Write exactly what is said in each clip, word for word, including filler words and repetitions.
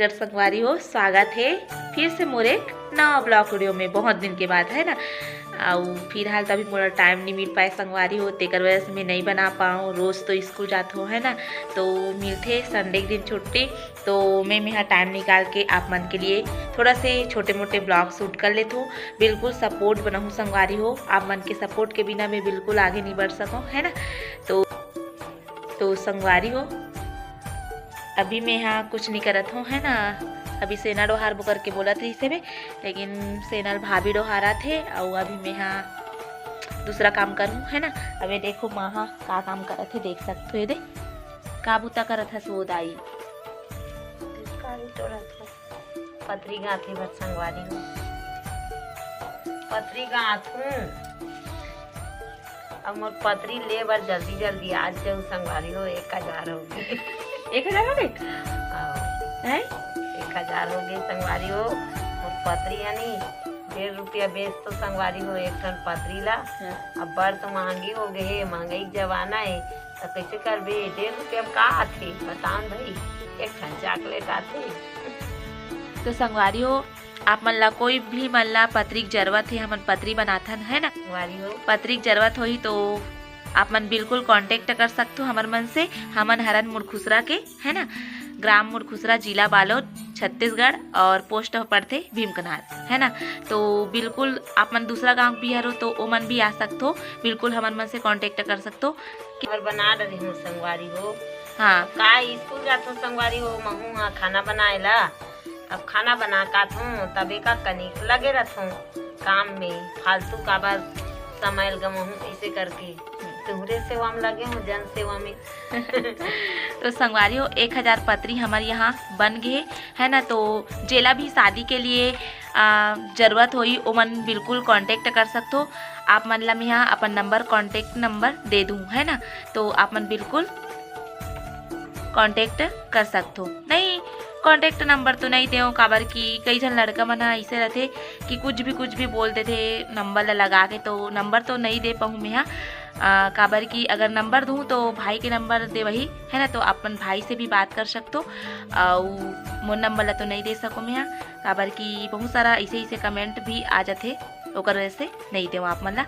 नमस्कार संगवारी हो, स्वागत हे फिर से मोर एक नवा ब्लॉग वीडियो में। बहुत दिन के बाद, है ना। अउ फिलहाल तो अभी मोला टाइम नहीं मिल पाए संगवारी हो, तेकर वजह से मैं नहीं बना पाऊँ। रोज तो स्कूल जात हो, है ना, तो मिलथे संडे के दिन छुट्टी, तो मैं मेहा टाइम निकाल के आप मन के लिए थोड़ा से छोटे मोटे ब्लॉग शूट कर लेत हूँ। बिल्कुल सपोर्ट बनहूँ संगवारी हो, आप मन के सपोर्ट के बिना मैं बिल्कुल आगे नहीं बढ़ सकूँ, है ना। तो तो संगवारी हो, अभी मैं यहाँ कुछ नहीं करत हूँ, है ना। अभी सेना डोहार बो करके बोलत रहिसे बे, लेकिन सेना ल भाभी डोहारत हे, अउ अभी मैं यहाँ दूसरा काम करूँ, है ना। अबे देखो माँ हा का काम करत हे, देख सकत हो। ये दे, का बूता करत हस वो दाई? पतरी गांथे बर संगवारी हो, पतरी गांथूं। अब मोर पतरी ले बर जल्दी जल्दी आज जाऊं संगवारी हो, एक हजार हो गए। एक हजार हो गए? हाँ। हैं? एक हजार हो गए संगवारी हो। मोर पतरी यानी डेढ़ रुपया बेच तो संगवारी हो एक ठन पतरी ला। हाँ। अब बड़ तो महंगी हो गए हे, महंगाई के जमाना है, तो कैसे करबे? डेढ़ रुपया में का आथे बताओ न भाई, एक ठन चॉकलेट आथे। तो संगवारी हो, आप मन ला कोई भी मन ला पतरी के जरूरत हे, हमन पतरी बनाथन, है ना। संगवारी हो, पतरी के जरूरत होही तो आप मन बिल्कुल कॉन्टेक्ट कर सकथो हमर मन से। हमन हरन मुड़खुसरा के, है ना, ग्राम मुड़खुसरा, जिला बालोद, छत्तीसगढ़, और पोस्ट पड़थे भीमकनार, है ना। तो बिल्कुल आप मन दूसरा गांव के भी हरो तो ओमन भी आ सकथो, बिल्कुल हमर मन से कॉन्टेक्ट कर सकथो। और बना डरे हूँ संगवारी हो। हाँ। का स्कूल जाथो संगवारी हो, महू हा खाना बनाए ला। अब खाना बना काथों, तबे का कनिक लगे रथों काम में, फालतू काबर समय ल गंवाहूं, ऐसे करके तुहरे सेवा में लगे हूँ, जन सेवा में। तो संगवारी हो, एक हजार पतरी हमर यहाँ बन गए, है ना। तो जेला भी शादी के लिए, आ, जरूरत होई, ओमन बिल्कुल कॉन्टेक्ट कर सकथो। आप मन ला मैं यहाँ अपन नंबर, कॉन्टेक्ट नंबर दे दूँ, है ना, तो आप मन बिल्कुल कॉन्टेक्ट कर सकथो। नहीं, कॉन्टेक्ट नंबर तो नहीं देव, काबर कि कई झन लड़का मन ह अइसे रथे कि कुछ भी, कुछ भी बोल देथे नंबर ला लगा के, तो नंबर तो नहीं दे पाहूँ मैं ह। आ, काबर कि अगर नंबर दूँ तो भाई के नंबर दे वही, है ना, तो अपन भाई से भी बात कर सकथो, अउ मोर नंबर ला तो नहीं दे सको मैं ह, काबर कि बहुत सारा ऐसे, ऐसे कमेंट भी आ जाथे, ओकर वजह से नहीं देव आप मन ला,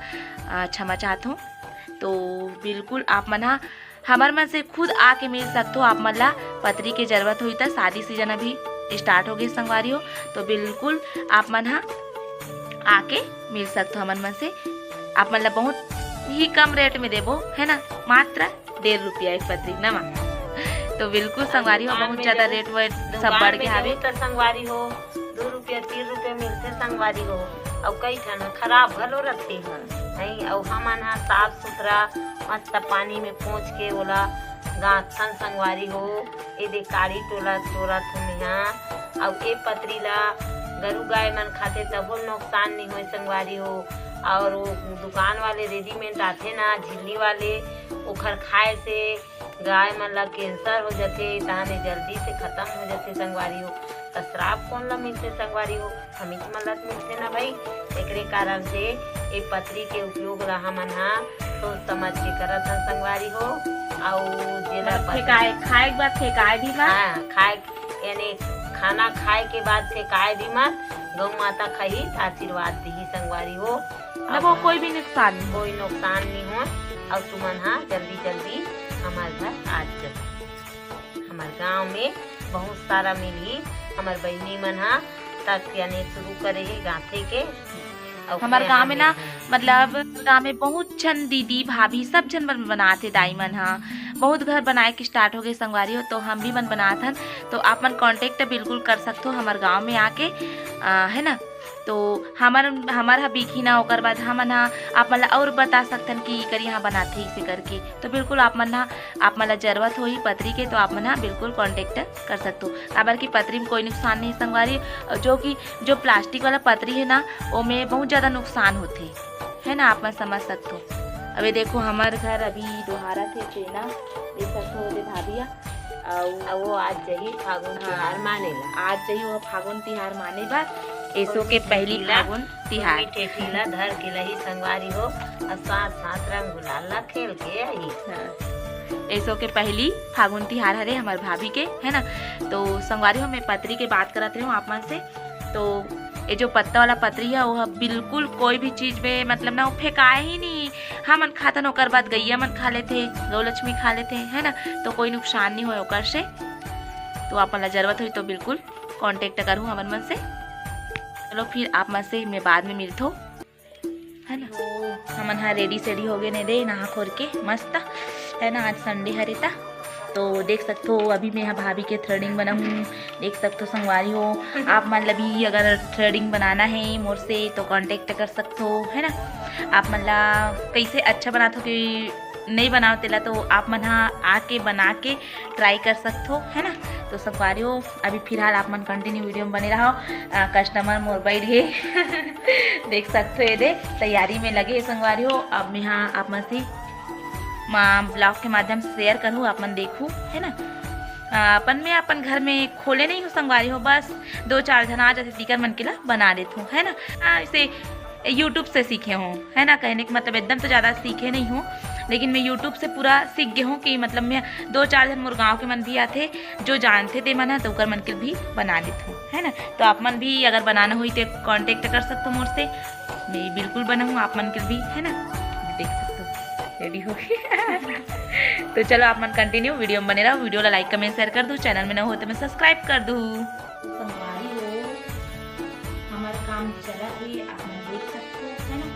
आ, क्षमा चाहत हूँ। तो बिल्कुल आप मन ह हमर मन से खुद आके मिल सकथो। आप मन ला पतरी के जरूरत होही त, शादी सीजन अभी स्टार्ट हो गए संगवारी हो, तो बिल्कुल आप मन ह आके मिल सकथो हमर मन से। आप मन ला बहुत ही कम रेट में देबो, है ना, मात्र डेढ़ रुपया एक पतरी नमा। तो बिल्कुल संगवारी हो, बहुत ज्यादा रेट वेट सब बढ़ गया हवे। तो संगवारी हो, दो रुपया तीन रुपया मिलथे संगवारी हो, अउ कई ठन खराब घलो रथे। नहीं, अउ हमन ह साफ सुथरा मस्त पानी में पोंछ के ओला गांथन संगवारी हो। ए दे काड़ी टोला टोरा थुन यहाँ, अउ ए पतरी ला गरु गाय मन खाथे तभो नुकसान नहीं होय संगवारी हो। और वो दुकान वाले रेडीमेड आथे ना झिल्ली वाले, ओखर खाए से गाय मन ला कैंसर हो जथे, तहाने जल्दी से खत्म हो जथे संगवारी हो। त श्राप कौन ला मिलथे संगवारी हो? हमीच मन ला मिलथे ना भाई। एकरे कारण से ए पतरी के उपयोग ला हमन हा सोच समझ के करत हन संगवारी हो। अउ जेला मतलब पतरी फेंकाए, खाए के बाद फेंकाए भी मत। हाँ, खाए, यानी खाना खाए के बाद फेंकाए भी मत। गौ माता खाही त आशीर्वाद दिही संगवारी हो। मतलब वो कोई भी नुकसान नहीं। कोई नुकसान नहीं हो। अउ तुमन हा जल्दी जल्दी हमार घर आ जाओ। हमार गांव में बहुत सारा मिलही। हमार बहिनी मन हा तक यानी शुरू करे हे गांथे के। अउ हमार गांव में ना, मतलब गांव में बहुत झन दीदी भाभी सब झन मन बनाथे, दाई मन हा बहुत घर बनाए के स्टार्ट हो गए संगवारी हो, तो हम भी मन बनात हन। तो आप मन कॉन्टेक्ट बिल्कुल कर सकथो हमार गांव में आके, आ, है ना। तो हमर, हमर ह बिकही ना, ओकर बाद हमन ह आप मन ला और बता सकथन कि एकर यहाँ बनाथे इसे करके। तो बिल्कुल आप मन ह, आप मन ला जरूरत होही पतरी के, तो आप मन ह बिल्कुल कॉन्टेक्ट कर सकथो, काबर कि पतरी में कोई नुकसान नहीं संगवारी। और जो कि, जो प्लास्टिक वाला पतरी है ना, ओमे बहुत ज़्यादा नुकसान होथे, है ना, आप मन समझ सकथो। अबे देखो, हमर घर अभी डोहारत हे, छेना देख सकथो, ओदे भाभी ह। अउ अउ वो आज जही फागुन हाँ। तिहार माने ला। आज जही वो फागुन तिहार माने बर, एसो के पहली फागुन तिहार। ठेठी ला धर के लही संगवारी हो, अउ साथ साथ रंग गुलाल ला खेल के आही। हाँ। एसो के पहली फागुन तिहार हरे हमर भाभी के, है ना। तो संगवारी हो, मैं पतरी के बात करत रहे हूँ आप मन से। तो ये जो पत्ता वाला पतरी है, वो ह बिल्कुल कोई भी चीज में, मतलब ना, वो फेंकाए ही नहीं। हमन खाथन, ओकर बाद गैया मन खा लेथे, गौ लक्ष्मी खा लेथे, है ना। तो कोई नुकसान नहीं होय ओकर से। तो आप मन ला जरूरत होई तो बिल्कुल कॉन्टेक्ट करहू हमन मन से। चलो फिर आप मन से मैं बाद में मिलथो, है ना। तो हमन हा रेडी सेडी हो गए ने दे, नहा खोर के मस्त, है ना। आज संडे हरे ता, तो देख सकथो अभी मैं हा भाभी के थ्रेडिंग बनाहूँ। देख सकथो संगवारी हो, आप मन ला भी अगर थ्रेडिंग बनाना है मोर से तो कॉन्टेक्ट कर सकथो, है ना। आप मन ला कैसे अच्छा बनाथो कि नहीं बनाओ तेला, तो आप मन हा आके बना के ट्राई कर सकथो, है ना। तो संगवारी हो, अभी फिलहाल आप मन कंटिन्यू वीडियो में बने रहो। कस्टमर मोर बैठ गए देख सकथो, ये दे तैयारी में लगे हे संगवारी हो। अब मैं हा आप मन से मा-, ब्लॉग के माध्यम से शेयर करूँ, आप मन देखू, है ना। आ, अपन मैं अपन घर में खोले नहीं हूँ संगवारी हो, बस दो चार झन आ जाथे, तीकर मन के ला बना देथूँ, है ना। हाँ, इसे YouTube से सीखे हूँ, है ना। कहने का मतलब एकदम तो ज़्यादा सीखे नहीं हूँ, लेकिन मैं YouTube से पूरा सीख गए हूँ कि मतलब मैं दो चार झन मोर गाँव के मन भी आथे, जो जानथे ते मन ह, तो ओकर मन के भी बना लेथूँ, है ना। तो आप मन भी अगर बनाना होई तो कॉन्टेक्ट कर सकथो मोर से, मैं बिल्कुल बनाऊँ आप मन के भी, है ना। देख सकथो रेडी हो गई तो चलो आप मन कंटिन्यू वीडियो में बने रहो, वीडियो ला लाइक कमेंट शेयर कर दू, चैनल में नवा हो तो मैं सब्सक्राइब कर दू। संगवारी हो, हमारा काम चला है, आप मन देख सकते हो, है ना।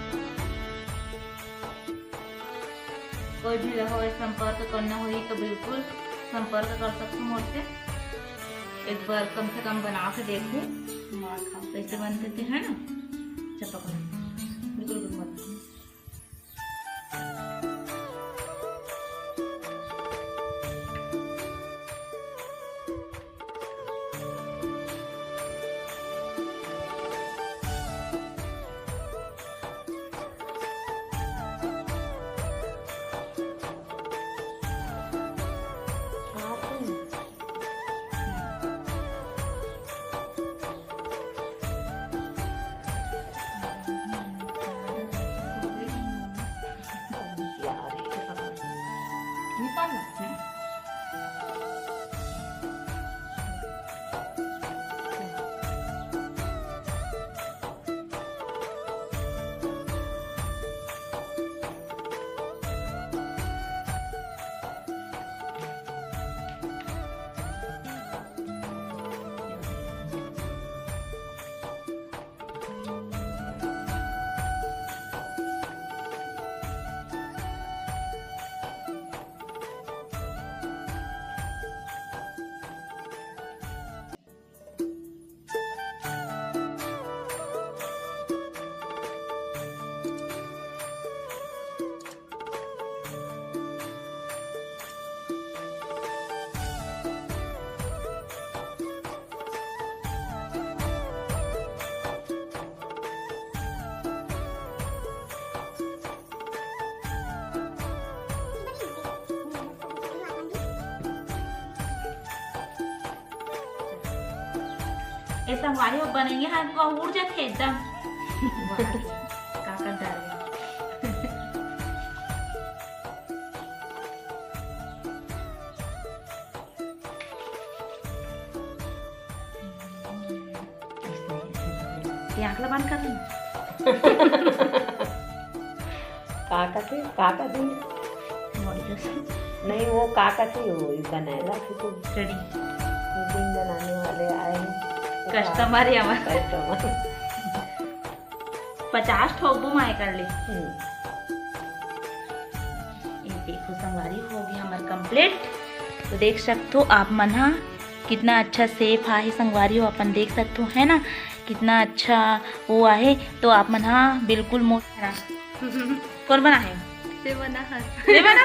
कोई भी रहो, संपर्क करना होई तो बिल्कुल संपर्क कर सकते हो मोर से। एक बार कम से कम बना के देखो कैसे बनते थे, है ना। चपक बिल्कुल बनते। ए संगवारी हो, बनइया ह का उड़ जाथे एकदम। का कर डारे। ये आँख ला बंद कर दे। का कथे? का कथे? नहीं, वो का कथे, वो ही बनाएला कि तो थ्रेडिंग। थ्रेडिंग बनाने वाले आए हैं। कस्टमर है हमारा। कस्टमर। पचास ठोक बुम आए कर ले। हम्म। ये देखो संगवारी, हो गया हमार कंप्लीट। तो देख सकते हो आप मन हा, कितना अच्छा शेप आहे संगवारी हो, अपन देख सकते हो, है ना, कितना अच्छा वो आहे। तो आप मन हा बिल्कुल मो-, कौन बना है? ते बना है। मैं बना?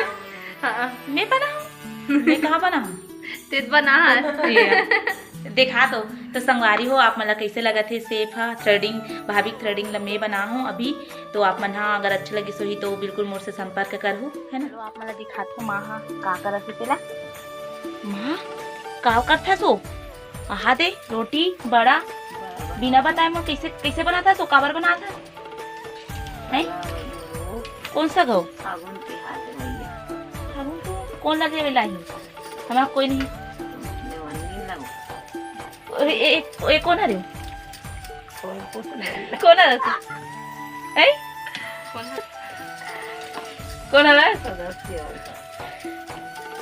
हाँ। मैं बना हूँ? मैं कहाँ बना हूँ? ते बना है। ये, देखा तो, तो संगवारी हो, आप मन ला कैसे लगत हे शेप हा? थ्रेडिंग, भाभी के थ्रेडिंग ला मैं बना हूँ अभी, तो आप मन हा अगर अच्छा लगिस होही तो बिल्कुल मोर से संपर्क करहू, है ना? चलो आप मन ला दिखात हूँ माँ हा का करत हे तेला। माँ, का करत हस ओ? आहा दे, रोटी, बड़ा, बिना बताए मोर कैसे, कैसे बनात हस ओ, काबर बनात हस? हैं? कौन सा घाव? फागुन के हाथ भैया। फागुन के? कोन ला देवे लाही? हमार कोई नहीं। ए, ए, ए, कोन हरे? कोन, कोन हरे? ए? कोन हरे?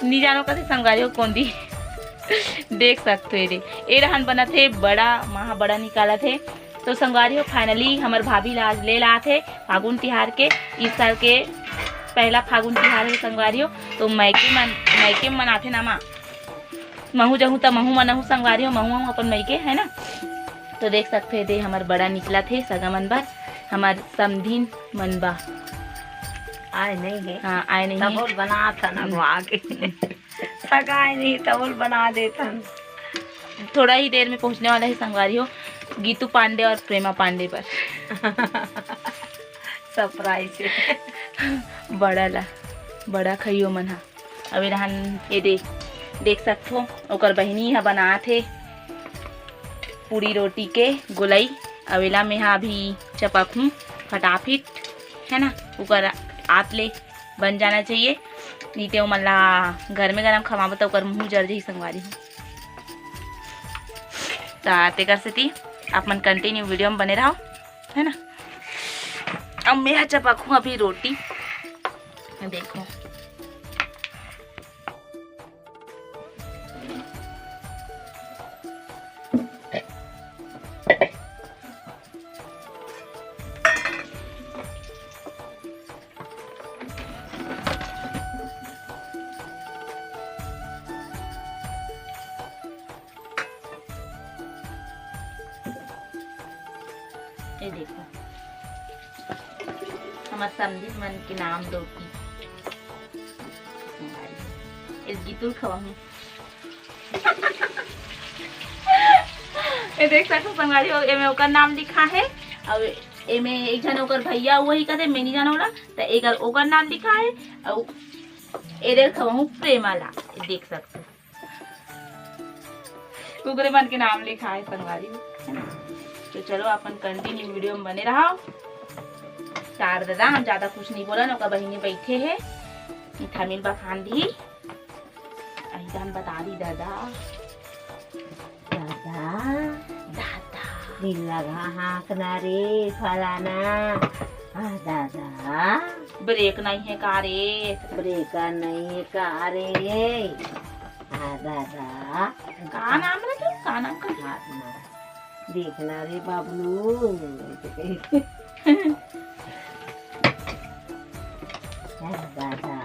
नी जानो कथे संगवारी हो कोन दी। देख सकते हो, ए दे, ए रहन बनत हे बड़ा, महा बड़ा निकालत हे। तो संगवारी हो, finally हमर भाभी ला आज ले लात हे फागुन तिहार के, इस साल के पहला फागुन तिहार हे संगवारी हो। तो मायके मन, मायके मन आथे ना माँ, महू जहूँ त महू मनहू संगवारी हो, महू आहूँ अपन मायके, है ना। तो देख सकते हो, दे हमर बड़ा निकलत हे सगा मन बर, हमर समधिन मन बा। आय नहीं हे। हाँ, आय नहीं हे। तबोल बनात हन, हम्म। अगवा के। सगा आय नहीं, तबोल बना देत हन। थोड़ा ही देर में पहुँचने वाला है संगवारी हो, गीतू पांडे और प्रेमा पांडे पर। Surprise है। बड़ा ला, बड़ा खइयो मन हा। अब ए रहन ए दे, देख सकथो, ओकर बहिनी ह बनात हे पूरी रोटी के गोलई। अब एला मेहा अभी चपकहूँ फटाफिट, है ना, ओकर आत ले बन जाना चाहिए, नहीं ते ओमन ला गरमे गरम खवाबो त ओकर मुँह जर जही संगवारी हो। त तेकर सेती आप मन continue video में बने रहो, है ना। अब मेहा चपकहूँ अभी रोटी, देखो। ये देखो, हमर समधी मन के नाम रोटी। ये गीतू ल खवाहूँ। ये देख सकथो संगवारी हो, एमे ओकर नाम लिखा है, अउ एमे एक झन ओकर भैया वही कथे, मैं नहीं जानो ला, त एकर ओकर नाम लिखा है, अउ एदे ल खवाहूँ प्रेमा ला, ये देख सकथो। कुकरे मन के नाम लिखा है संगवारी हो, है ना? तो चलो अपन continue video में बने रहो। तार दादा, हम ज्यादा कुछ नहीं बोलन, ओकर बहिनी बैठे है, मिठामिल बखान दी। अहिदान बता दी दादा। दादा, दादा। दिल लगा हाँकना रे फलाना। आ दादा। Break नहीं है का रे? Break नहीं है का रे? आ दादा। का नाम रखे? का नाम का? हाथ मार। देखना रे बाबलू। आ दादा।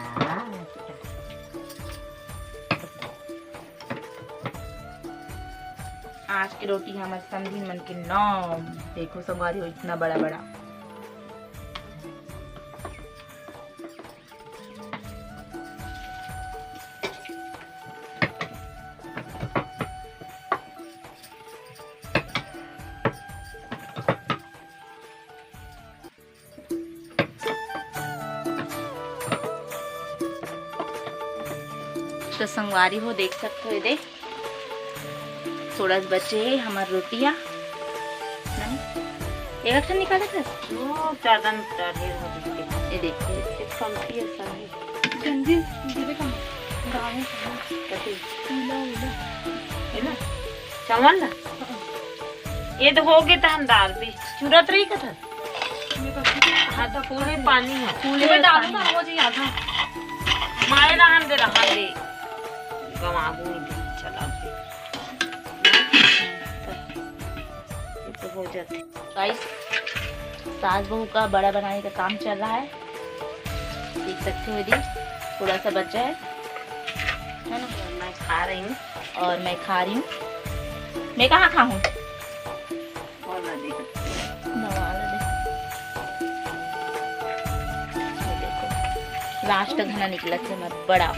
आज के रोटी हमर समधी मन के नाम। देखो संगवारी हो, इतना बड़ा बड़ा। तो संगवारी हो, देख सकते हो, ये दे थोड़ा सा बचे है हमार रोटियां। नहीं, एक ठन निकाले थे। वो ज्यादा न ढेर हो गई। ये देखो, एक कमती है, सब है। जल्दी, जल्दी कम। गाँव में कहाँ? कथी? उला, उला। है ना? चावल ना? हाँ। ये तो हो गए, तो हम डाल दी। चुरत रही कथा। हाँ, तो पूरे पानी है। पूरे ये डालो पानी। ना, हो जी, आधा। माए रहन दे, रहन दे। गवा गुड़ दे, चला दे। ये तो हो जाते। Guys, सास बहू का बड़ा बनाने का काम चल रहा है, देख सकते हो यदि थोड़ा सा बचा है, है ना? मैं खा रही हूँ। और मैं खा रही हूँ। मैं कहाँ खाऊँ? और ना दे। नवाल दे। ये देखो, last घना निकला थे हमारा बड़ा।